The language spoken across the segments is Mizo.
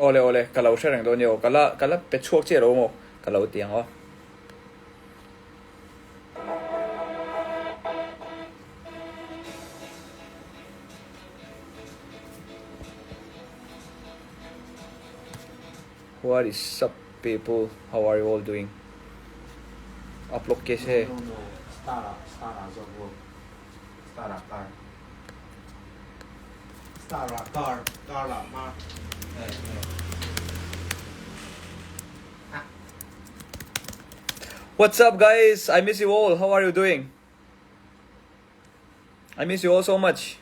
Awle awle, ka lo hre reng dawn nia aw, ka la ka la pe chhuak chiah lo maw ka lo ti ang aw. What is up people, how are you all doing? Upload kaise hai? No no star ah star ah zawk bawk star ah car star ah car car lah hma eh eh ah What's up guys? I miss you all. How are you doing? I miss you all so much.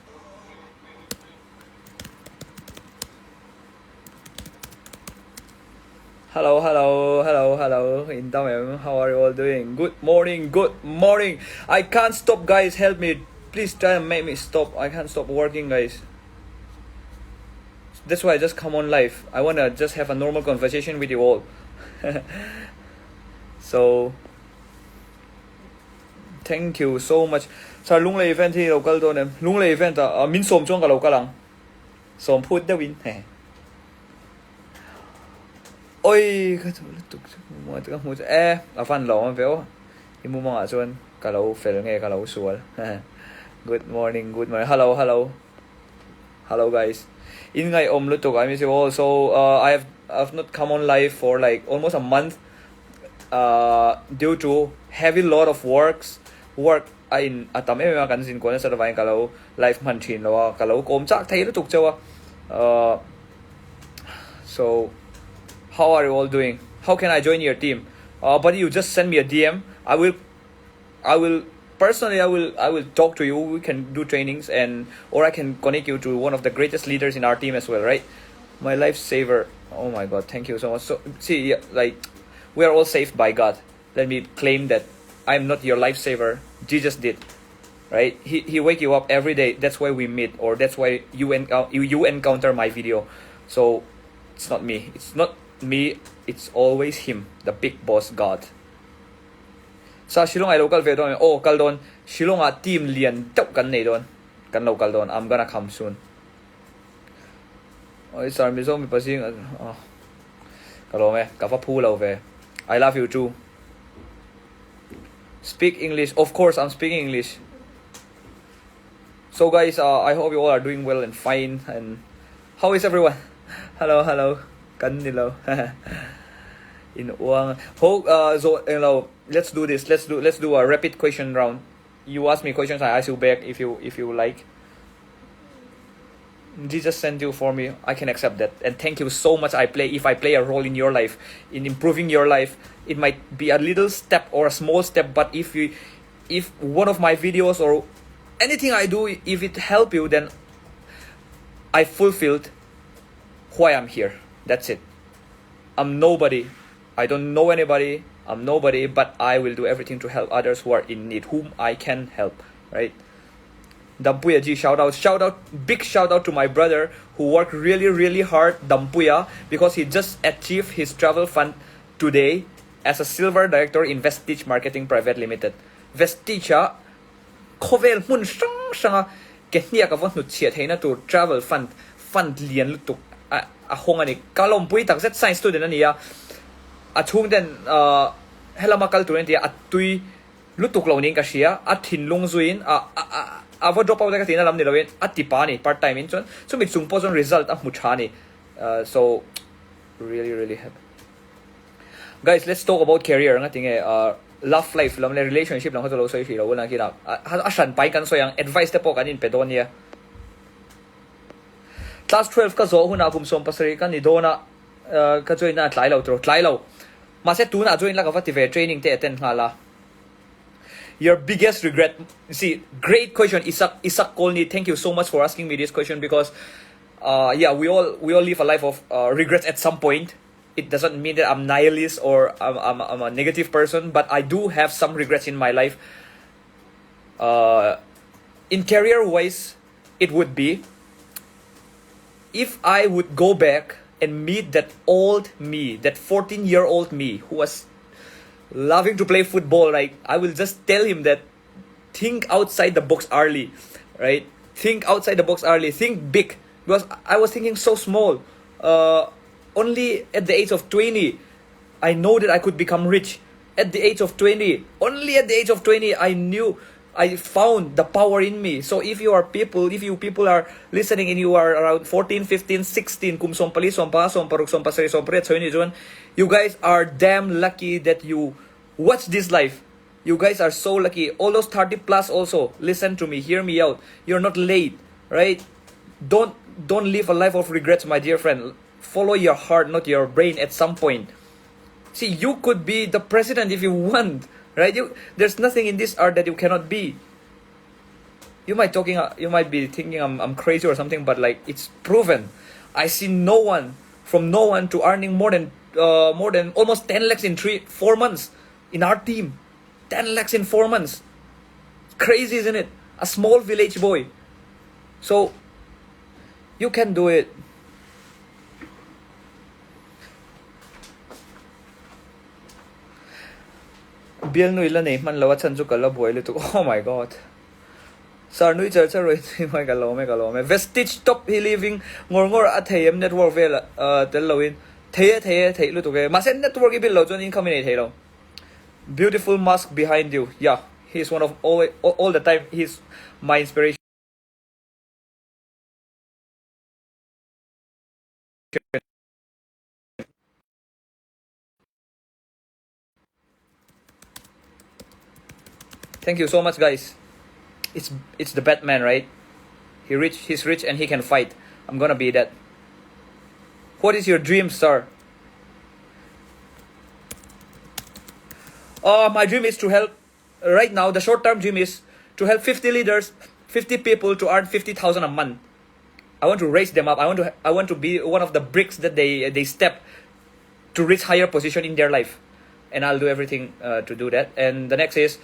Hello, hello, hello, hello. In Tamil, how are you all doing? Good morning, good morning. I can't stop, guys. Help me. Please try and make me stop. I can't stop working, guys. That's why I just come on live. I wanna just have a normal conversation with you all. So, Thank you so much. Sir Lunglei event hi lo kal dawn em? Lunglei event ah min sawm chuan ka lo kal ang. Sawm phut deuh in he. Oi ka duh lutuk chu mumang te ka hmu chu e a van lo awm ve aw. I mumang ah chuan ka lo fel nge ka lo sual. Good morning good morning hello hello hello guys. In ngaihawm lutuk I miss you all so I have I have not come on live for like almost a month. due to heavy load of works work a in a tam em em a kan zin kual nasa avangin ka lo live hman thin lo a ka lo kawm chak thei lutuk chauh a ahh so how are you all doing how can I join your team ahh but you just send me a D_M I will I will personally I will I will talk to you we can do trainings and or I can connect you to one of the greatest leaders in our team as well right my life saver oh my god thank you so much so see like we are all saved by God let me claim that I'm not your lifesaver Jesus did right he he wake you up every day that's why we meet or that's why you encounter you, you encounter my video so it's not me it's not me it's always him the big boss God Sa Shillong ah i lo kal ve dawn em? Aw kal dawn, Shillong ah team lian deuh kan nei dawn, kan lo kal dawn, I'm gonna come soon. Oi sir Mizo mipa zing ah ka lawm e, ka va phu lo ve, I love you too. Speak English, of course I'm speaking English. So guys, uh, I hope you all are doing well and fine and how is everyone? Hello, hello. Kan ni lo. In uang. Ho uh, zo englo, let's do this. Let's do let's do a rapid question round. You ask me questions, I ask you back if you if you like. Jesus sent you for me. I can accept that. And thank you so much. I play if I play a role in your life, in improving your life, it might be a little step or a small step, but if you if one of my videos or anything I do, if it help you, then I fulfilled why I'm here. That's it. I'm nobody. I don't know anybody. I'm nobody, but I will do everything to help others who are in need, whom I can help, right? Dampuya G, shout out, shout out, big shout out to my brother who worked really, really hard, Dampuya, because he just achieved his travel fund today as a silver director in Vestige Marketing Private Limited. Vestige a khawvel hmun hrang hranga ke hniak a va hnutchhiah theihna tur travel fund, fund lian lutuk a a hawng a ni. Ka lawmpui tak zet science student a ni a, a chhungten ahh helama kal tur a ni ti a, a tui lutuk lo niin ka hria, a thinlung zuiin a a a a va drop out a ka tihna lam ni loin a ti pa a ni part time in chuan chumi chung pawh chuan result a hmu tha a ni. Ahh so really really happy. Guys let's talk about career anga tinge ah love life lam leh relationship lam kha chu lo sawi hrih lo ula kinah a hran pai kan sawi ang advice te pawh kan in pe dawn nia. Class 12 ka zawh hunah kum 17 ka ni dawn a ka join na a tlai lo tiraw tlai lo mahse tunah join la ka va ti ve training te attend nghal a. Your biggest regret see great question Isak Isak Kolni thank you so much for asking me this question because uh yeah we all we all live a life of uh, regrets at some point it doesn't mean that I'm nihilist or I'm, I'm, I'm a negative person, but I do have some regrets in my life. Uh, in career wise, it would be if I would go back and meet that old me, that 14 year old me who was loving to play football, like I will just tell him that think outside the box early, right? Think outside the box early, think big. Because I was thinking so small. Uh, Only at the age of 20 I know that I could become rich. At the age of 20, only at the age of 20 I knew I found the power in me. So if you are people, if you people are listening and you are around 14, 15, 16, kum 14, 15, 16, 17, 18 chho ni chuan you guys are damn lucky that you watch this life. You guys are so lucky. All those 30 plus also, listen to me, hear me out. You're not late, right? Don't don't live a life of regrets, my dear friend. Follow your heart, not your brain at some point. See, you could be the president if you want, right? You, there's nothing in this art that you cannot be. You might talking, you might be thinking I'm, I'm crazy or something, but like it's proven. I see no one from no one to earning more than uh, more than almost 10 lakhs in three four months in our team. 10 lakhs in four months. Crazy, isn't it? A small village boy. So you can do it. Bialnu ila nei hman lo a chhan chu ka la buai lutuk oh my god Sir nui char char rawih nui mai ka lawm e ka lawm e Vestige top hi living ngawr ngawr a thei em network vel tel lo in thei e thei e theih lutuk e mahse network i bil lo chuan income i nei thei lo Beautiful mask behind you yeah he is one of all all the time he is my inspiration. Thank you so much guys. It's it's the Batman, right? He rich, he's rich and he can fight. I'm gonna be that. What is your dream, sir? Oh, my dream is to help right now the short term dream is to help 50 leaders, 50 people to earn 50,000 a month. I want to raise them up. I want to I want to be one of the bricks that they they step to reach higher position in their life. And I'll do everything uh, to do that. And the next is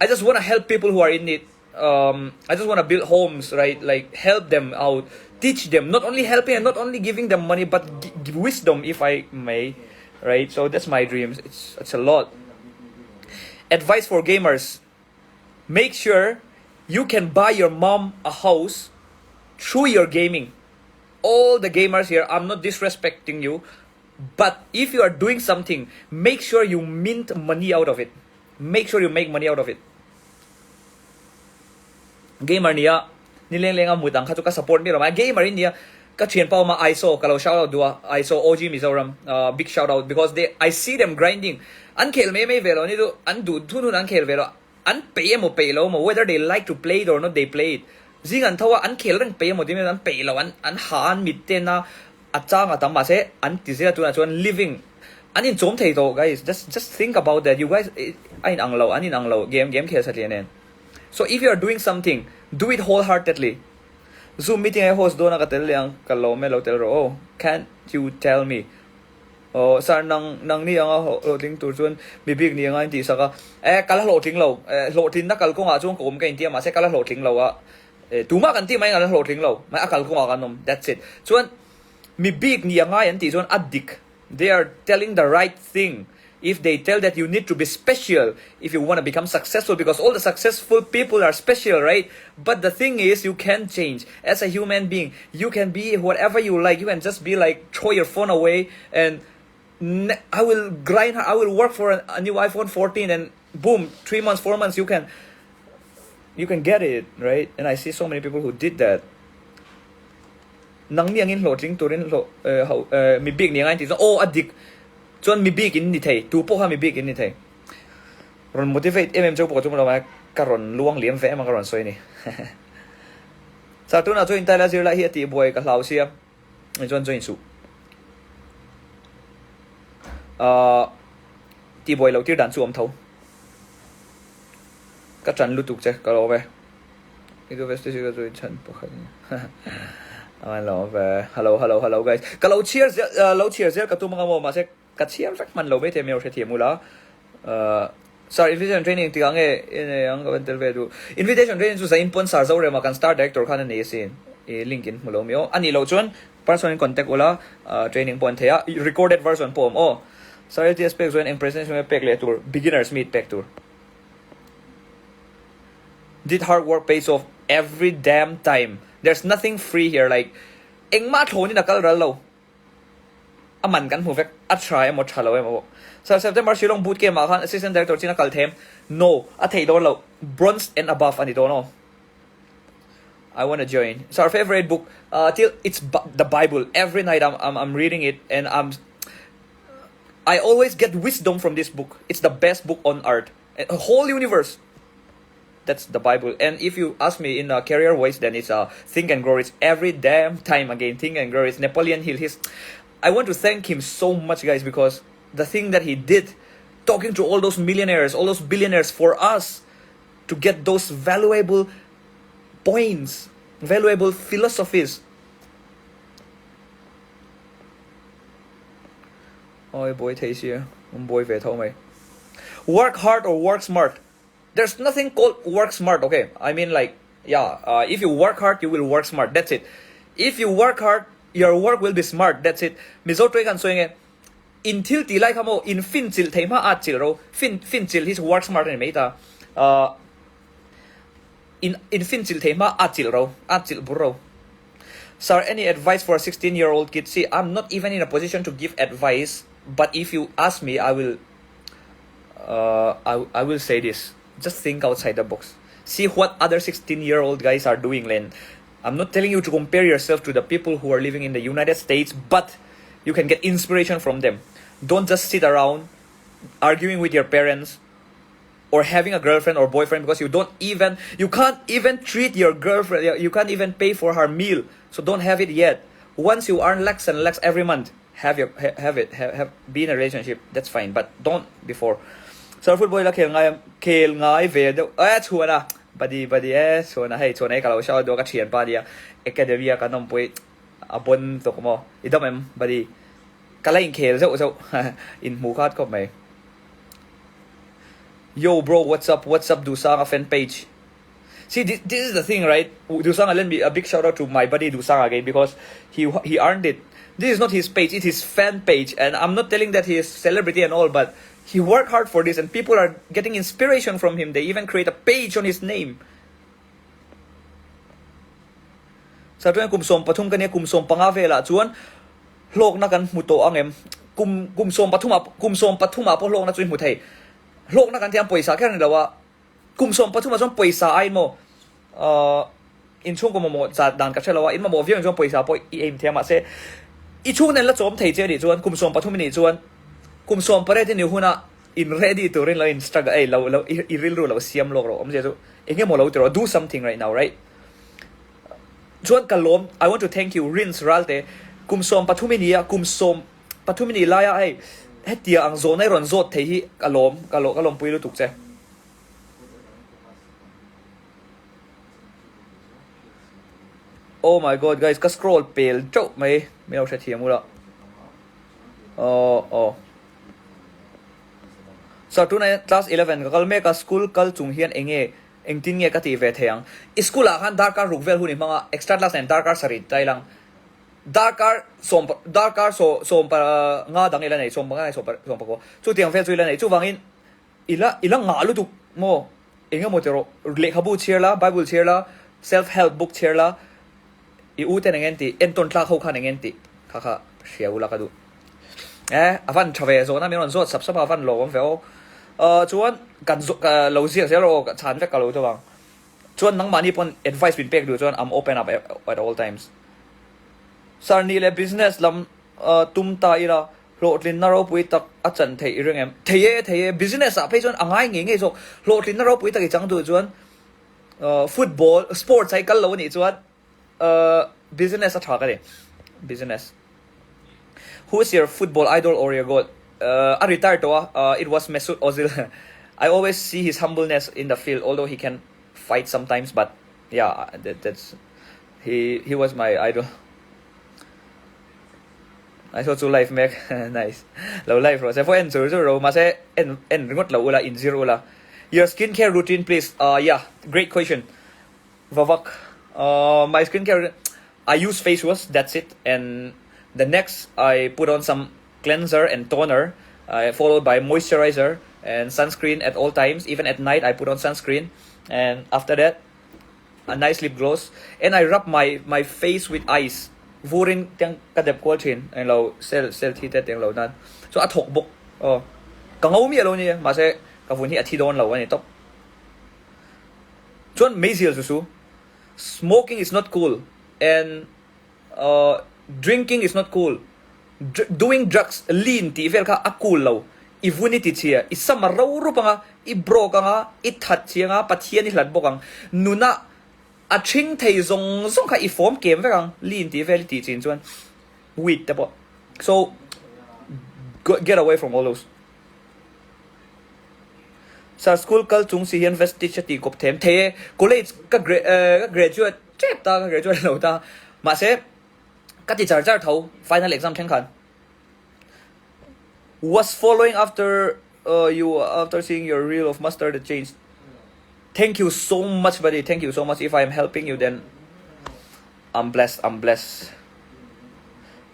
I just want to help people who are in need. Um, I just want to build homes, right? Like help them out, teach them, not only helping and not only giving them money, but give wisdom if I may, right? So that's my dreams. It's it's a lot. Advice for gamers make sure you can buy your mom a house through your gaming. All the gamers here, I'm not disrespecting you, but if you are doing something, make sure you mint money out of it. Make sure you make money out of it. Gamer nia nileng lenga mut ang kha chu ka support mi rama gamer in nia ka thian pau ma ISO ka lo shout out dua ISO OG Mizoram uh, big shout out because they I see them grinding an khel mai mai ve lo ni chu an duh thun hun an khel ve lo an peih emaw peih lo emaw whether they like to play it or not they play it zing an tho a an khel reng peih emaw tih an peih lo an an ha an mit ten a a chang a tam mahse an ti zel a tunah chuan living an inchawm thei tawh guys just just think about that you guys a in ang lo an in ang lo game game khel satliah nen so if you are doing something do it wholeheartedly zoom meeting ai host dawn a ka tel leh ang ka lawm e lo tel rawh aw can't you tell me Aw sir nang nang ni anga hlawhtling tur chuan mi bik ni anga in tih sak a, e kal a hlawhtling lo, e hlawhtlinna kalkawngah chuan ka awm ka inti a mahse kal a hlawhtling lo a, e tumah kan tih mai an hlawhtling lo, mai a kalkawngah kan awm, that's it. Chuan mi bik ni angai an tih chuan a dik, they are telling the right thing if they tell that you need to be special if you want to become successful because all the successful people are special right but the thing is you can change as a human being you can be whatever you like you can just be like throw your phone away and I will grind I will work for a, a new iPhone 14 and boom three months four months you can you can get it right and I see so many people who did that nang ni angin hlawhtling turin hlawh eh, ho eh, mi bik ni angai ti chuan aw a dik chuan mi bik in ni thei tu pawh kha mi bik in ni thei rawn motivate em em cheu pawh ka tum lo mai ka rawn luang liam ve em a ka rawn sawi ni Sir tunah chuan intai la zir lai hi a tih buai ka hlau sia ni chuan join suh ahh tih buai loh tir dan chu awm tho ka ṭan lutuk che ka lawm e i chu vesti ka join chhan pakhat a van lawm ve hello hello hello guys ka lo chhiar zel lo chhiar zel ka tum anga maw mahse Ka chhiar vek hman lo maithei mai hrethiam ula. Sir, invitation training tikah nge i nei ang ka van tel ve duh. Invitation training chu Zain pawn Sir Zorema kan star director khan a nei asin. I link in hmu lo mi aw. A nih loh chuan personal in contact ula training pawh an thei a. Recorded version pawh a awm aw. Sir LTS pek chuan eng presentation nge pek leh tur beginners meet pek tur. Did hard work pays off every damn time. There's nothing free here like engmah thlawnin a kal ral lo. A man kan hmu vek, a tha emaw tha lo emaw. Sir, September Shillong boot camp ah khan Assistant Director chin a kal them? No, a theih dawn lo. Bronze and above a ni dawn aw. I want to join. Sir, favorite book? Uh, till it's the Bible. Every night I'm, I'm, I'm reading it and I'm I always get wisdom from this book. It's the best book on earth. A whole universe. That's the Bible. And if you ask me in a career wise, then it's a Think and Grow Rich every damn time again. Think and Grow Rich. Napoleon Hill. His, I want to thank him so much, guys, because the thing that he did, talking to all those millionaires, all those billionaires for us to get those valuable points, valuable philosophies. Oi boy thei sia, um boy ve tho mai. Work hard or work smart. There's nothing called work smart, okay? I mean like, yeah, uh, if you work hard, you will work smart. That's it. If you work hard, your work will be smart. That's it. Mizo tawng kan sawi nge, in thil ti lai kha maw, in fin chilh thei hma at chilh ro, fin fin chilh hi work smart ani mai ta. Uh, in in fin chilh thei hma at chilh ro, at chilh bur ro. Sir, any advice for a 16 year old kid? See, I'm not even in a position to give advice, but if you ask me, I will uh, I, I will say this just think outside the box see what other 16 year old guys are doing Len. I'm not telling you to compare yourself to the people who are living in the United States but you can get inspiration from them don't just sit around arguing with your parents or having a girlfriend or boyfriend because you don't even you can't even treat your girlfriend you can't even pay for her meal so don't have it yet once you earn lakhs and lakhs every month have your have it have, have be in a relationship that's fine but don't before sir football la khel ngai khel ngai ve deuh eh chhuan a buddy buddy eh chhuan a hei chhuan ei ka lo shout deuh ka thian pa nia academy a kan awmpui a bon tuk maw i dam em buddy ka la inkhel zeuh zeuh in hmu khat khawp mai yo bro what's up what's up Dusanga fan page See, this, this is the thing, right? Dusanga, let me a big shout out to my buddy Dusanga again because he he earned it. This is not his page; it is his fan page, and I'm not telling that he is celebrity and all, but he worked hard for this, and people are getting inspiration from him. They even create a page on his name. Sa chuan kum 13 ka nia kum 15 velah chuan hlawkna kan hmu tawh ang em kum kum 13 ah kum 13 ah pawh hlawkna chu i hmu thei hlawkna kan tiang pawisa kher ni lo a Kum 13 ah chuan pawisa ai maw inchhungkaw mamawh zat dan ka hre lo a, in mamawh viau in chuan pawisa pawh i aim thei a, mahse i chhung nen la chawm thei che anih chuan kum 13 i nih chuan kum 18 i nih hunah in ready turin lo in struggle ei lo lo i rilru lo siam lawk rawh awmzia chu eng emaw lo ti rawh do something right now right chuan ka lawm I want to thank you Rince Ralte kum 13 i ni a kum 13 i nih laia hei hetia ang zawhna i rawn zawt thei hi ka lawm ka lawmpui lutuk che. Oh my god guys ka scroll pel teuh mai min lo hrethiam ula oh oh Sir tunah class 11 ka kal mek a school kal chung hian enge engtin nge ka tih ve thei ang i school ah khan darkar ruk vel hun i hmang a extra class nen darkar sarih tailang darkar sawm darkar saw sawm pa nga dang ila nei sawm panga nge sawm sawm pakua chutiang vel chu ila nei chuvangin I la i la ngah lutuk maw? Eng emaw ti rawh, lehkhabu chhiar la, Bible chhiar la, self help book chhiar la, i u ten eng en tih, entawn tlak ho khan eng en tih kha kha hria ula ka duh. Eh, a van tha ve zawhna min rawn zawt sap sap a, a van lawm ve aw. Uh, chuan kan zawh ka lo ziak zel rawh aw, ka chhan vek ka lo deuh ang. Chuan nangmahni pawn advice min pek duh chuan I'm open up at all times. Sir, nih leh business lam uh, tum ta ila, Hlawhtlinna ropui tak a chan theih i ring em? Thei e, thei e. Business ah phei chuan a ngai ngei ngei zawk. Hlawhtlinna ropui tak i chang duh chuan football, sports ah i kal lo a nih chuan business a tha ka ni. Business. Who is your football idol or your goat? A retire tawh a, it was Mesut Ozil. I always see his humbleness in the field although he can fight sometimes but yeah, that's he he was my idol. I saw chu live mek nice lo live rawh se pawh en chur chur ro mahse en en ringawt lo ula in zir ula your skin care routine please uh yeah great question vavak uh my skin care I use face wash that's it and the next I put on some cleanser and toner uh, followed by moisturizer and sunscreen at all times even at night I put on sunscreen and after that a nice lip gloss and I rub my my face with ice. Vurin tiang ka dep kual thin englo cell cell thi te tiang lo nan chu a thawk bawk aw ka ngo miah lo nia mahse ka vun hi a thi dawn lo a ni tawp chuan meizil chu su smoking is not cool and uh drinking is not cool doing drugs lean tih vel kha a cool lo i vun i ti chhia i sam a ro rup anga i broke anga i that chhi anga Pathian i hlat bawk ang nuna A ṭhing thei zawng zawng kha i fawm kem vek ang, lean tih vel i tih chin chuan weed te pawh. So, get away from all those. Sir, school kal chung si hian vestige a tih kawp them thei e. College ka ka graduate ṭep ta, ka graduate lo ta. Mahse, ka ti char char tho final exam thleng khan. Was following after you after seeing your reel of mustard that changed. Thank you so much buddy thank you so much if I am helping you then I'm blessed I'm blessed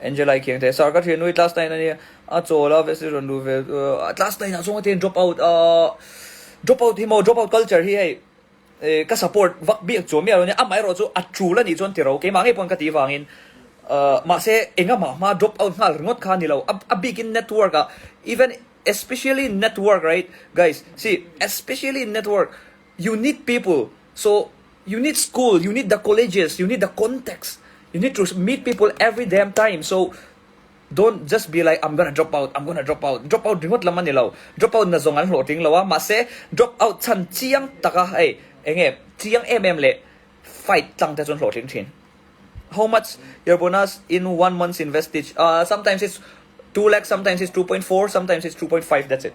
Angela i khiang the sir ka thian nui class 9 ani a chawl a vesi rawn lu ve class 9 ah chuan ka drop out drop out hi maw drop out culture hi hei ka support vak biak chuan miah lo nia amaherawh chu a tul anih chuan tiro keimah ngei pawn ka tih vangin mahse engah hma drop out nghal ringawt kha a ni lo a bikin network ah even Especially in network right guys see especially in network you need people so you need school you need the colleges you need the context you need to meet people every damn time so don't just be like I'm gonna drop out I'm gonna drop out drop out ringawt lam a ni lo drop out na zawng an hlawhtling lo a mahse drop out chhan chiang taka hei enge chiang em em leh fight tlang te chuan hlawhtling thin. How much your bonus in one month's in Vestige? Uh, sometimes it's 2 lakhs, sometimes it's 2.4, sometimes it's 2.5, that's it.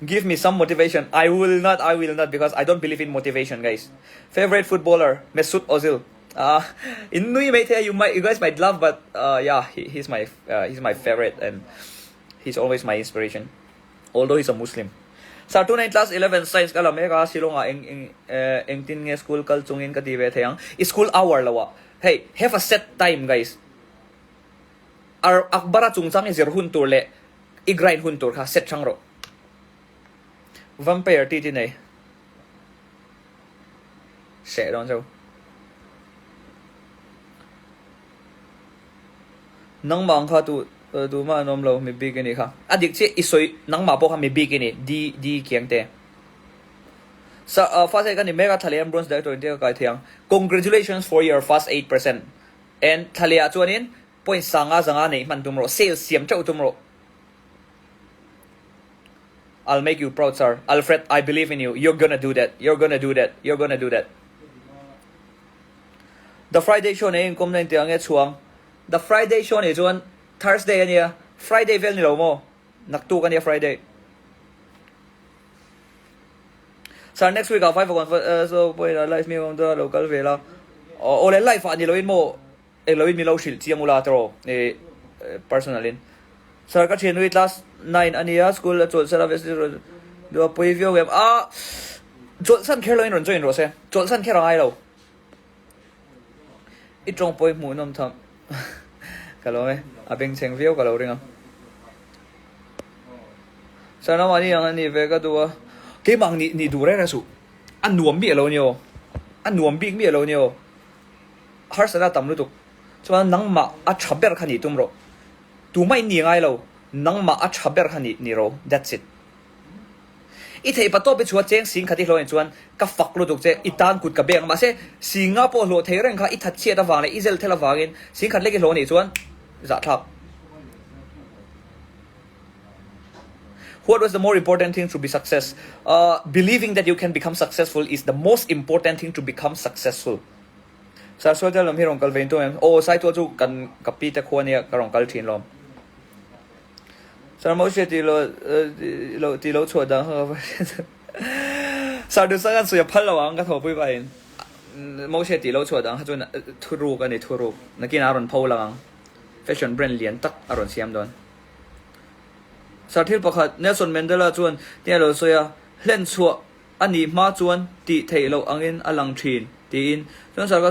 Give me some motivation. I will not, I will not because I don't believe in motivation, guys. Favorite footballer, Mesut Ozil. Uh, in Nui mate, you might, you guys might love, but uh, yeah, he, he's my, uh, he's my favorite and he's always my inspiration. Although he's a Muslim. Sir tuna in class 11 science ka la mek a Shillong ah eng eng eh engtin nge school kal chungin ka ti ve thei ang i school hour lo ah hei have a set time guys ar Akbar a chungchang i zir hun tur leh i grind hun tur kha set hrang rawh vampire ti ti nei hreh dawn cheu. Nangmah ang kha tu tumah an awm lo, mi bik i nih kha. A dik chiah i sawi nangmah pawh kha mi bik i ni, di di kiang te. Sa first aid ka ni mek a, thla leh an bronze director in te ka kai thei ang. Congratulations for your first 8% and thla leh ah chuanin point sanga zanga neih hman tum rawh, sales siam teuh tum rawh. I'll make you proud sir. Alfred, I believe in you. You're gonna do that. You're gonna do that. You're gonna do that. The Friday show nei inkawm na inti ang nge chhuang? The Friday show nei chuan Thursday a nia, Friday vel ni lo maw? Naktuk a nia Friday. Sir next week ah five o'clock so pawhin live mi awm dawn a lo kal ve la. Aw le live ah ni loin maw eng loin min lo hrilh chiang ula tiraw eh personal in. Sir ka thianui class 9 a nia school a chawlhsan a obviously duh a pawi viau em a chawlhsan kher loin rawn join rawh se chawlhsan kher a ngai lo. I tawng pawi hmuh nawm tham ka lo e a bengchheng viau ka lo ring a Sir nangmah ni ang a nih ve ka duh a keimah ang nih nih duh reng reng suh a nuam miah lo nia aw a nuam bik miah lo nia aw harsatna a tam lutuk chuan nangmah a tha ber kha nih tum rawh tumah in ni ngai lo nangmah a tha ber kha nih ni ro that's it. I theih pa tawp i chhuah cheng sing khat i hlawh en chuan ka fak lutuk che, i tan kut ka beng a, mahse sing nga pawh hlawh thei reng kha i that chhiat avang leh i zel thel avangin sing khat lek i hlawh anih chuan zahthlak. What was the more important thing to be success? Uh, believing that you can become successful is the most important thing to become successful. Sir, Sualtel lam hi rawn kal ve in tum em? Aw, Saitual chu kan ka pi te khua nia ka rawn kal thin lawm. Sir Moshe tih lo lo tih lo chhuah dang kha ka va hre Sir Duhsak an sawi a phal lo ang ka thawhpui pahin Moshe tih lo chhuah dang kha chuan thuruk a ni thuruk nakinah a rawn pho lang ang fashion brand lian tak a rawn siam dawn Sir thil pakhat Nelson Mandela chuan tia lo sawi a hlen chhuah a nih hma chuan tih theih loh angin a lang thin tiin chuan sir ka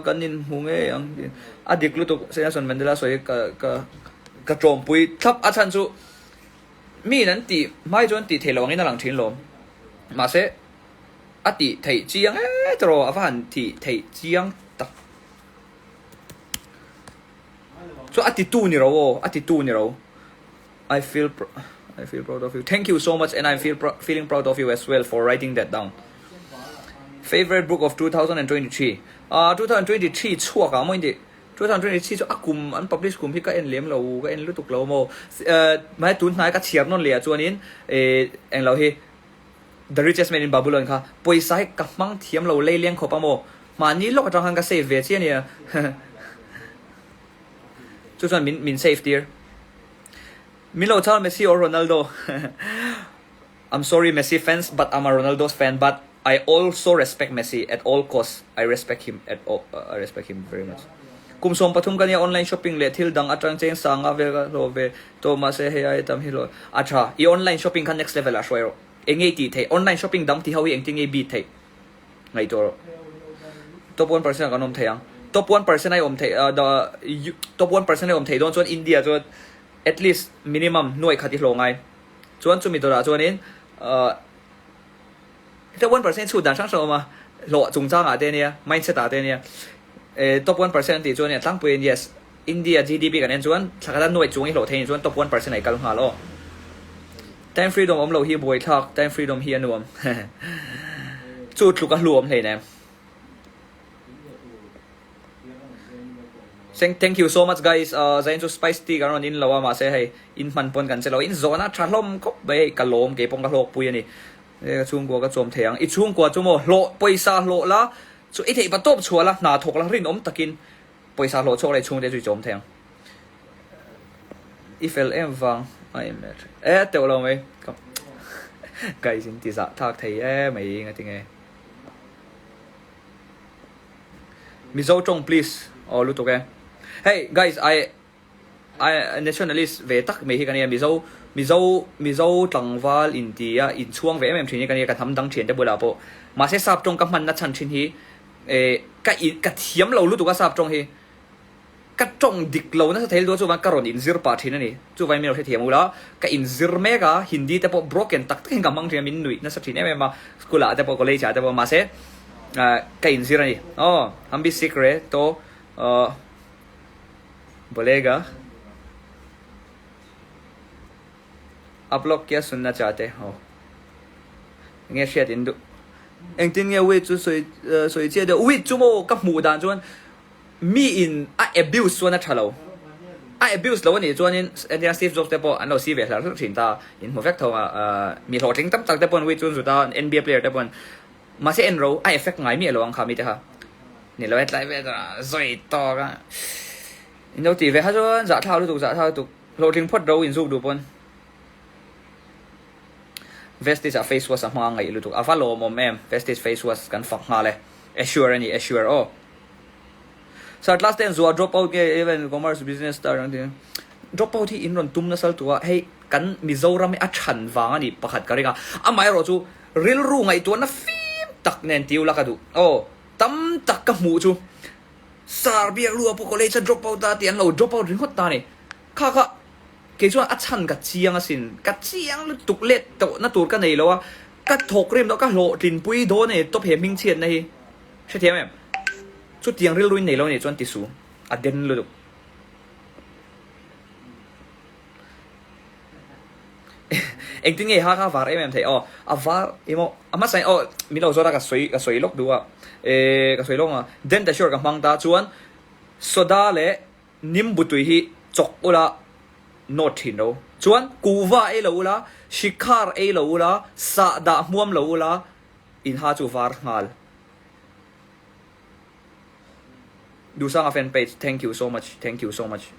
kan inhmu ngei ang tiin a dik lutuk Nelson Mandela sawi ka ka ka tawmpui thlap a chhan chu miin an tih hmai chuan tih theih loh angin a lang thin lawm mahse a tih theih chiang e tawh a va han tih theih chiang tak. Chu a titu ni ro aw, a titu ni ro. I feel I feel proud of you. Thank you so much and I feel feeling proud of you as well for writing that down. Favorite book of 2023. Ah, 2023 chhuak ah maw in ti. 2023 chu a kum an publish kum hi ka en lem lo, ka en lutuk lo maw. Eh, mahse tun hnai ka chhiar nawn leh ah chuanin eh englo hi The Richest Man in Babylon kha pawisa hi ka hmang thiam lo lei leng khawp a maw. Mahni lawk atang khan ka save ve chiah ania. Chu chuan min min save tir. Min lo chhang Messi or Ronaldo? I'm sorry Messi fans but I'm a Ronaldo's fan but I also respect Messi at all cost I respect him at all I respect him very much. Kum 13 ka nia online shopping leh thil dang atang cheng sanga vel ka hlawh ve tawh mahse hei ai tam hi hlawh a tha i online shopping kha next level ah hruai rawh eng nge i tih theih online shopping dang ti ho hi engtin nge i beat theih ngaihtuah rawh. Top 1% ah kan awm thei ang. Top 1% a i awm theih the top 1% a i awm theih dawn chuan India chuan at least minimum nuaih khat i hlawh ngai. Chuan chumi dawrah chuanin top 1% chhut dan hrang hrang a awm a, hlawh chungchangah te ania, mindset ah te ania. Top 1% an tih chuan a tlangpuiin yes, India GDP kan en chuan thla khata nuaih chung i hlawh thei nih chuan top 1% ah i kal nghal aw. Time freedom awm loh hi buaithlak, time freedom hi a nuam. Chu tluk a hlu awm hleinem. Thank you so much guys. Uh, zain chu spice tea kan rawn in lo a mahse hei in hman pawn kan che lo. In zawhna tha hlawm khawp mai hei ka lawm kei pawh ka hlawk pui ani. Ka chhungkua ka chawm thei ang. I chhungkua chu maw hlawh pawisa hlawh la chu i theih pa tawp chhuah la hna thawk la rinawm takin pawisa hlawh chhuak la i chhungte chu i chawm thei ang. I fel em vang a em e e teuh lo mai ka guys in ti zah thak thei e mai nga tinge Mizo tawng please aw lutuk e hey guys I I nationalist ve tak mai hi ka nia Mizo Mizo Mizo tlangval in ti a in chhuang ve em em thin hi ka nia ka hnam dang thian te bulah pawh mahse sap tawng ka hman na chhan thin hi e ka ka thiam lo lutuk a sap tawng hi Ka tawng dik lo nasa thei lutuk a chuvang ka rawn inzir pah thin a ni. Chuvangin min lo hrethiam ula, ka inzir mek a, Hindi te pawh broken tak takin ka hmang thin a, min nuih nasa thin em em a, school ah te pawh college ah te pawh mahse ka inzir a ni. Aw, hum bhi sikh rahe to bolega aap log kya sunna chahte ho? Enge hriat in duh? Engtin nge weed chu sawi sawi chiah deuh? Weed chu maw ka hmuh dan chuan Mi in a abuse chuan a tha lo. A abuse lo a nih chuanin entirna Steve Jobs te pawh an lo si ve hlar hlar thin ta. In hmu vek tho a, mi hlawhtling tam tak te pawhin weed chu an zut a, NBA player te pawhin. Mahse en ro, a effect ngai miah lo ang kha mi te kha. Ni lo e tlai ve ta zawi tawk a. In lo tih ve kha chuan zahthlak lutuk zahthlak lutuk. Hlawhtling phawt ro in zuk duh pawn. Vestige ah face wash a hmang a ngaih lutuk. A va lawmawm em, Vestige face wash kan fak nghal e. Assure a ni, assure aw. Sir class ten zuah drop out nge even commerce business star ang ti drop out hi in rawn tum nasal tu a hei kan Mizoram hi a than vang a ni pakhat ka ring a amaherawh chu rilru ngaihtuahna fim tak nen ti ula ka duh aw tam tak ka hmuh chu sir biak lu a pawh college a drop out a tih an lo drop out ringawt ta a ni kha kha kei chuan a chhan ka chiang asin ka chiang lutuk let tawhna tur ka nei lo a ka thawk rim tawh ka hlawhtlinpui dawn a ni tawp he hmingchhiatna hi. Hrethiam em? Chutiang rilru in nei lo nih chuan ti su, a den lutuk. Engtin nge ha kha var em em thei aw, a var emaw a hmasa in aw min lo zawt a ka sawi ka sawi lawk duh a, eh ka sawi lawk ang a, Dentasure ka hmang ta chuan soda leh nimbu tui hi chawk ula nawt thin ro, chuan kuhva ei lo ula, shikhar ei lo ula, sahdah hmuam lo ula, In ha chu var nghal. Duhsanga fan page thank you so much thank you so much.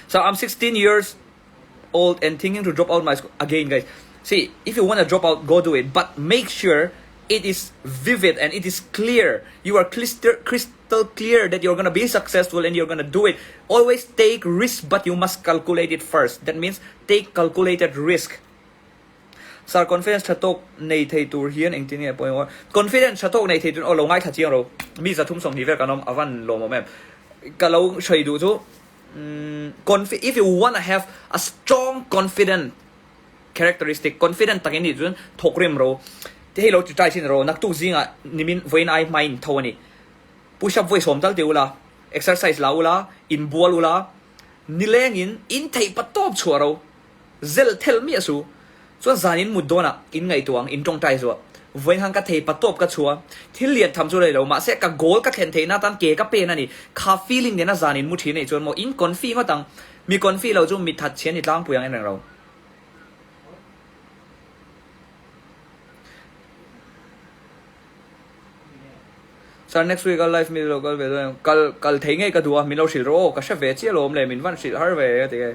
So I'm 16 years old and thinking to drop out my school again guys. See, if you want to drop out, go do it, but make sure it is vivid and it is clear. You are crystal crystal clear that you're gonna be successful and you're gonna do it. Always take risk, but you must calculate it first. That means take calculated risk. Sir confidence tha tawk nei thei tur hian engtin nge pawimawh confidence tha tawk nei thei tur aw lo ngaithla chiang ro mi 320 vel kan awm a van lawmawm em ka lo sawi duh chu umm if you wanna have a strong confident characteristic confident takin nih chuan thawk rim ro te hei lo ti try chin ro naktuk zingah nimin vawiin ai hmain tho a ni push up vawi sawm tal ti ula exercise la ula inbual ula. Nilengin in theih patawp chhuah ro. Zel thelh miah su. Chuan zan in mut dawnah in ngaihtuah ang, in tawngtai zuah. Vawiin khan ka thei patawp ka chhuah. Thil lian tham chu rei lo, mahse ka goal ka thlen theihna atan ke ka pen a ni. Kha feeling nena zan in mu thin a nih chuan maw in confi ngawt ang. Mi confi lo chu mi that chhian ni tlangpui ang en reng lo. Sir next week a live mi lo kal ve dawn em? Kal kal thei ngei ka duh a, min lo hrilh rawh aw, ka hre ve chiah lo awm le, min van hrilh har ve a ti e.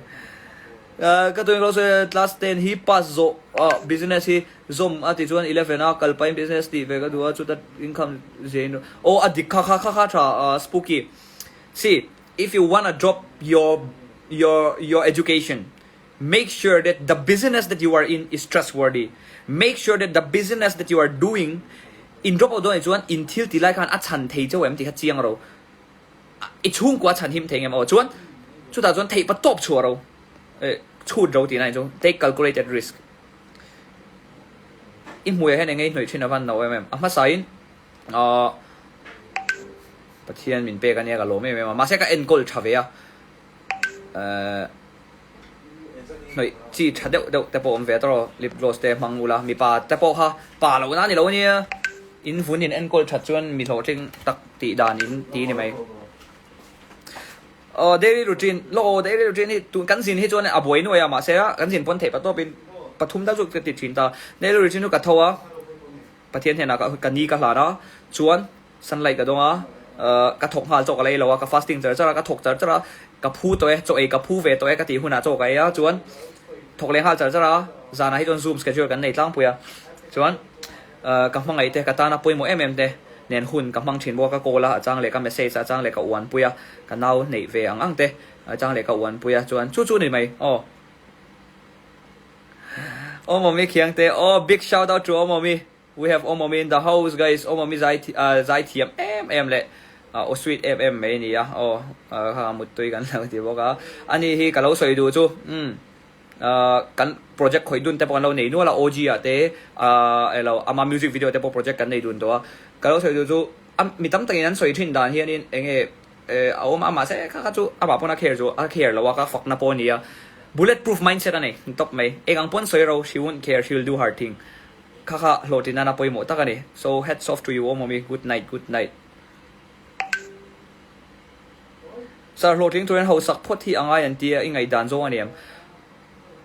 Ka tuin ka lo sawi class 10 hi pass zawh ah business hi zawm a ti chuan 11 a kal pahin business tih ve ka duh a chuta income zia in aw a dik kha kha kha kha tha spooky see if you wanna drop your your your education make sure that the business that you are in is trustworthy make sure that the business that you are doing in drop out dawn chuan in thil ti lai khan a chhan thei cheu em tih kha chiang ro i chhungkua a chhan him thei ngem aw chuan chutah chuan theih pa tawp chhuah ro eh chhut ro tih na chu take calculated risk i hmuiah hian enge i hnawih thin avan no em em a hmasa in ah Pathian min pek ania ka lawm em em a mahse ka enkawl tha ve a eh hnawih chi tha deuh deuh te pawh awm ve tawh lip gloss te hmang ula mipa te pawh kha pa loh na ni lo ania in vun in enkawl that chuan mi hlawhtling tak tih dan in ti ni mai aw daily routine lawk aw daily routine hi tun kan zin hi chuan a buai nuai a mahse a kan zin pawn theih patawp in pathum deuh chu ka ti thin ta daily routine chu ka tho a Pathian hnenah ka ka ni ka hlan a chuan Sunlight ka dawng a, ka thawk nghal chaw ka lei lo a, ka fasting char char a, ka thawk char char a, ka phu tawh e, chaw ei ka phu ve tawh e ka tih hunah chaw ka ei a, chuan thawk leh nghal char char a, zanah hi chuan zoom schedule kan nei tlangpui a, chuan ka hmangaih te, ka tana pawimawh em em te nen hun ka hmang thin bawk a, ka call a, a chang leh ka message a, a chang leh ka uanpui a, ka nau neih ve ang ang te, a chang leh ka uanpui a, chuan chu chu ni mai aw. Awmawmi Khiangte aw big shout out to Awmawmi. We have Awmawmi in the house guys, Awmawmi zai zai thiam em em leh aw sweet em em mai a ni a, aw kha muttui kan lo ti bawk a, ani hi ka lo sawi duh chu umm kan project khawih dun te pawh kan lo nei nual a OG ah te elo ama music video te pawh project kan nei dun tawh a, ka lo sawi duh chu mi tam takin an sawi thin dan hianin enge a awm a mahse kha kha chu amah pawn a care chu a care lo a ka fakna pawh a ni a, bullet proof mindset a nei tawp mai, eng ang pawn sawi ro she won't care she will do her thing. Kha kha hlawhtlin nana pawimawh tak a ni. So hats off to you aw mawmi, good night, good night. Sir hlawhtling turin hausak phawt hi a ngai an tia i ngaihdan zawng a ni em?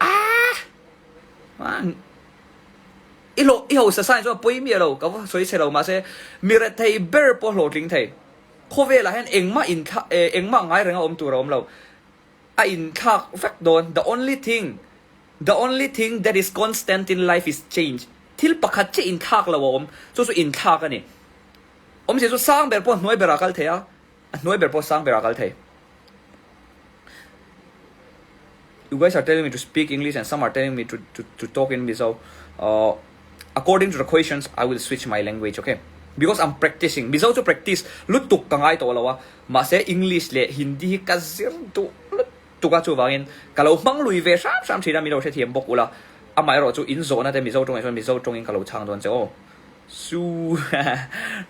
Aah! I hlawh i hausa sign chuan pawi miah lo, ka va sawi chhe lo mahse mi rethei ber pawh hlawhtling thei. Khawvelah hian engmah inthla engmah ngai renga awm tur a awm lo. A inthlak vek dawn, the only thing, the only thing that is constant in life is change, thil pakhat chiah inthlak lo a awm, chu chu inthlak a ni. Awmzia chu sang ber pawh hnuai berah a kal thei a, a hnuai ber pawh sang berah a kal thei. You guys are telling me to speak English and some are telling me to to to talk in Mizo. Uh, according to the questions, I will switch my language, okay? Because I'm practicing. Mizo chu practice lutuk ka ngai tawh lo a. Mahse English leh Hindi hi ka zir duh lutuk a, chuvangin ka lo hmang lui ve hram hram thin a, min lo hrethiam bawk ula. Amaherawh chu in zawhna te Mizo tawngah chuan Mizo tawngin ka lo chhang dawn che aw. Su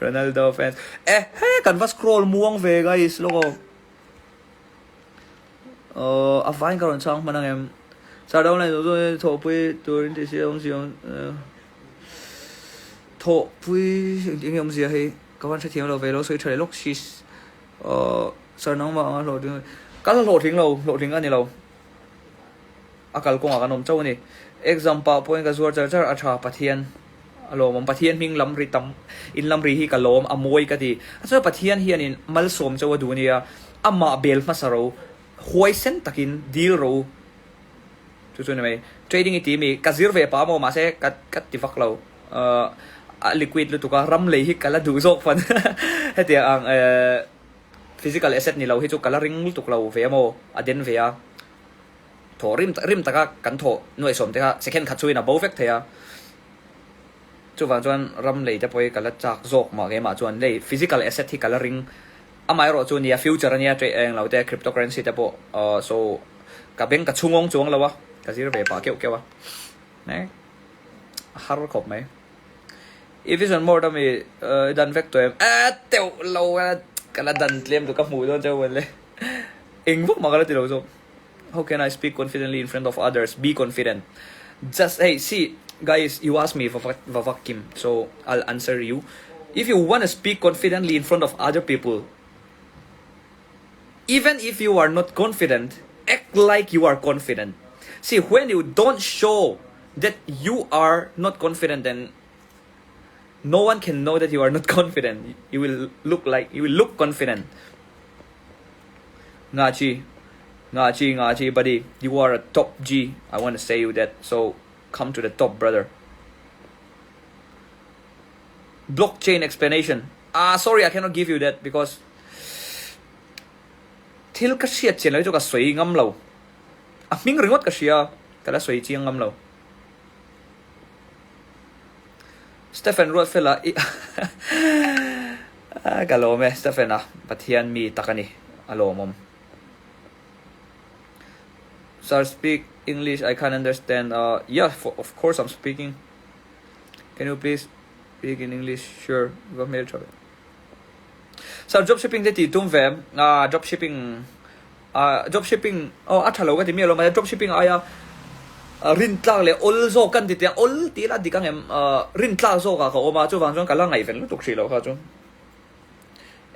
Ronaldo fans. Eh he kan va scroll muang ve guys lawk aw. Aw a vaiin ka rawn chhang hman ang em. Sir downline zawng zawng hi thawhpui tur in ti si a awmzia awm thawhpui engtin nge awmzia hei. Ka van hrethiam lo ve lo sawi tha leh lawk sis aww sir nangmah anga hlawhtling ka la hlawhtling lo hlawhtling a ni lo a kalkawngah kan awm chauh a ni exam pah pawhin ka zuar char char a tha Pathian a lawmawm Pathian hming lam ri tam in lam ri hi ka lawm a mawi ka ti a chuan Pathian hianin malsawm chauh a duh a nia amah bel hmasa ro huaisen takin dil ro chu chu ni mai trading i ti mi ka zir ve pah maw mahse ka ka ti vak lo. A liquid lutuk a, ram lei hi ka la duh zawk fan hetiang ang physical asset ni lo hi chu ka la ring lutuk lo ve amaw a den ve a, thaw rim rim taka kan thaw nuaihsawm te kha second khat chhuin a bo vek thei a, chuvang chuan ram lei te pawh hi ka la chak zawk mah keimah chuan lei physical asset hi ka la ring amaherawh chu nia future ania ṭeh eng lo te cryptocurrency te pawh so ka beng ka chhungawng chuang lo a ka zir ve pah keuh keuh a. A har khawp mai. I vision board ami i dan vek tawh em? Eh teuh lo a, ka la dan tlem duh ka hmuh dawn chauh mawle. Eng vak mah ka la ti lo zawk. How can I speak confidently in front of others? Be confident. Just hey, see guys, you ask me Vavak, Vavak Kim, so I'll answer you. If you want to speak confidently in front of other people, even if you are not confident, act like you are confident. See, when you don't show that you are not confident, then no one can know that you are not confident. You will look like you will look confident. Nga chi, nga chi, nga chi, buddy. You are a top G. I want to say you that. So come to the top, brother. Blockchain explanation. Ah, sorry, I cannot give you that because thil ka hriat chian lo hi chu ka sawi ngam lo. A hming ringawt ka hria, ka la sawi chiang ngam lo. Stephen Ruatfela i ka lawm e Stephen a Pathian mi tak a ni a lawmawm. Sir speak English I can't understand uh yeah for of course I'm speaking can you please speak in English sure va hmel tha ve. Sir drop shipping te tih tum ve em ah drop shipping ah drop shipping aw a tha lo ka ti miah lo mahse drop shipping aia rin tlak leh awl zawk kan ti teh a awl tih ila dik ang em ah rin tlak zawk ah ka awm a chuvang chuan ka la ngaihven lutuk hrih loh kha chu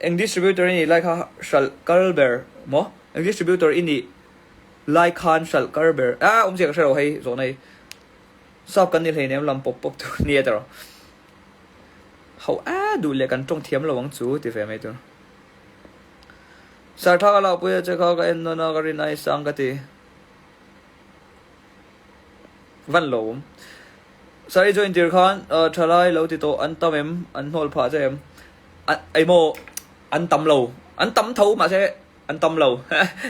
eng distributor i nih lai kha hralh kal ber maw eng distributor i nih lai khan hralh kar ber ah awmzia ka hre lo hei zawhna hi sap kan ni hleinem lam pawp pawp tur nia tawh. Ho a duh leh kan tawng thiam lo ang chu ti ve mai tur. Sir tha ka lau pui a che kha ka en nawn a ka rin ai sang ka ti. Van lo awm. Sir i join tir khan thalai lo ti tawh an tam em an hnawl phah che em. Ei maw an tam lo an tam tho mahse an tam lo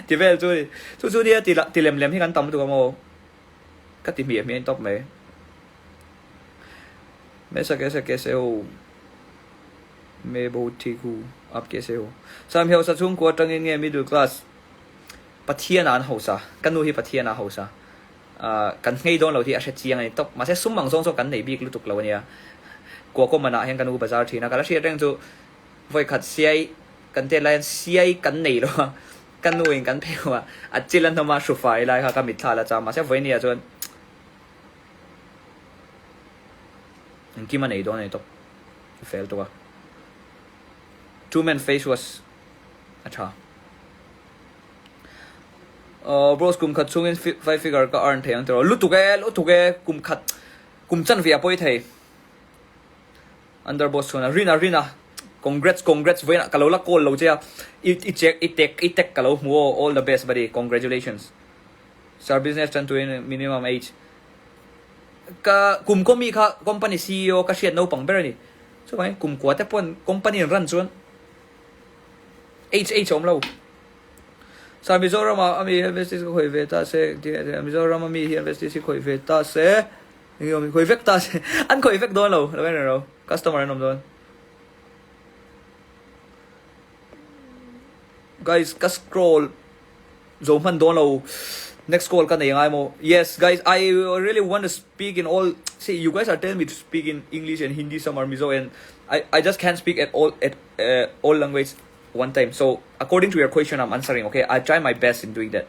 ti vel chu ni. Chu chu nia ti lem lem hi kan tam lutuk a maw ka ti hmiah hmiah in tawp mai. Mesa kaise kaise ho Me bahut thik hu Aap kaise ho Sam hausa chhungkua atangin nge middle class Pathian ah an hausa ka nu hi Pathian ah a hausa ah kan nghei dawn lo hi a hre chiang a ni tawp mahse sum ang zawng zawng kan nei bik lutuk lo ania Kuakuaman ah hian ka nu bazar thin a ka la hriat reng chu vawikhat siai kan tet lai hian siai kan nei lo a ka nu in kan pheu a a chil a hnawm a hrufai lai kha ka mitthla la cham mahse vawinia chuan Engkim a nei dawn a ni tawp fel tawk a. Two men face wash a tha. Uh, bros kum khat chungin five figure ka earn thei ang tiraw. Lutuk e, lutuk e, kum khat kum chan ve a pawi thei. Underboss chuan a Rina Rina congrats congrats vawiinah ka lo la call lo che a i i check i tek i tek ka lo hmu aw all the best buddy congratulations. Sir business tan turin minimum age ka kum kaw mi kha company ceo ka hriat naupang ber a ni chuvangin kum kua te pawn company an run chuan age age a awm lo Sir Mizoram ah ami hian vestige ka khawih ve ta se Mizoram ami hian vestige hi khawih ve ta se enge awm khawih vek ta se an khawih vek dawn lo lo en reng customer an awm dawn guys ka scroll Zo hman dawn lo next call ka nei angai maw yes guys I really want to speak in all see you guys are telling me to speak in English and Hindi some are Mizo and I I just can't speak at all at uh, all language one time so according to your question I'm answering okay I try my best in doing that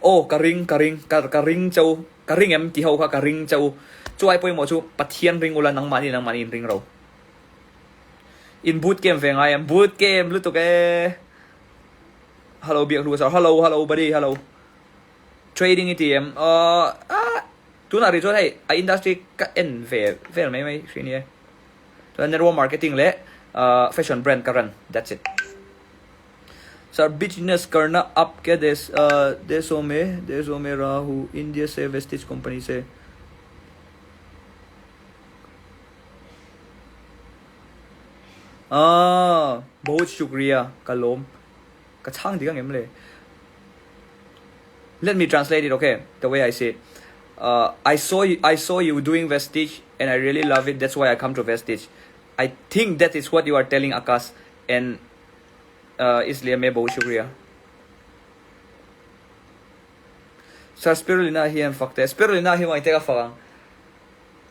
oh ka ring ka ring ka ka ring chau ka ring em ti ho kha ka ring chau chu ai pawimawh chu Pathian ring ula nangmahni nangmahni in ring ro In boot camp ve ngai em? Boot camp lutuk e. Hello biak hlu sir. Hello hello buddy hello. Trading i ti em? Uh, ah, tunah rih chuan hei a industry ka en ve vel mai mai hri ni e. Chuan network marketing leh uh, fashion brand ka run. That's it. Sir business karna aapke desh uh, desho mein desho mein raha hu India se Vestige company se. Aaa bahut shukriya ka lawm ka chhang dik ang em le Let me translate it okay the way I say it uh, I saw you, I saw you doing Vestige and I really love it that's why I come to Vestige I think that is what you are telling Akash and uh, isliye main bahut shukriya Sir Spirulina hi an fak teh Spirulina hi wang te ka fak ang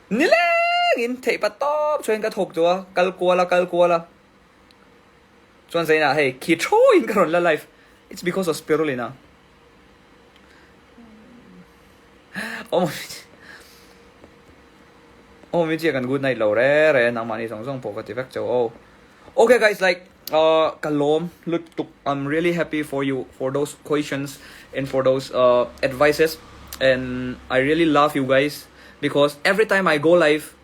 Nilengin theih pa tawp chuan ka thawk duh a, kal kual a, kal kual a. Chuan zainah hei khi thawiin ka rawn la live. It's because of spirulina. Awm awm mi chiah kan good night lo re re nangmahni zawng zawng pawh ka ti vek chauh aw. Okay guys like uh, ka lawm lutuk I'm really happy for you for those questions and for those uh, advices and I really love you guys because every time I go live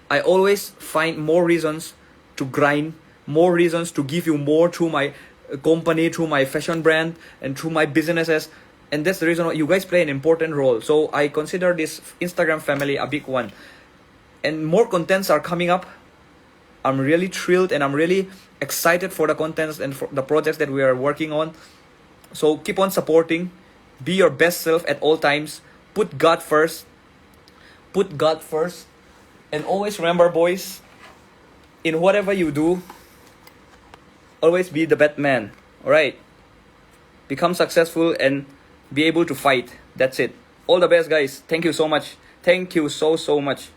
I always find more reasons to grind more reasons to give you more through my company through my fashion brand and through my businesses and that's the reason why you guys play an important role so I consider this Instagram family a big one and more contents are coming up I'm really thrilled and I'm really excited for the contents and for the projects that we are working on. So keep on supporting. Be your best self at all times. Put God first. Put God first. And always remember, boys, in whatever you do, always be the Batman. All right? Become successful and be able to fight. That's it. All the best, guys. Thank you so much. Thank you so, so much.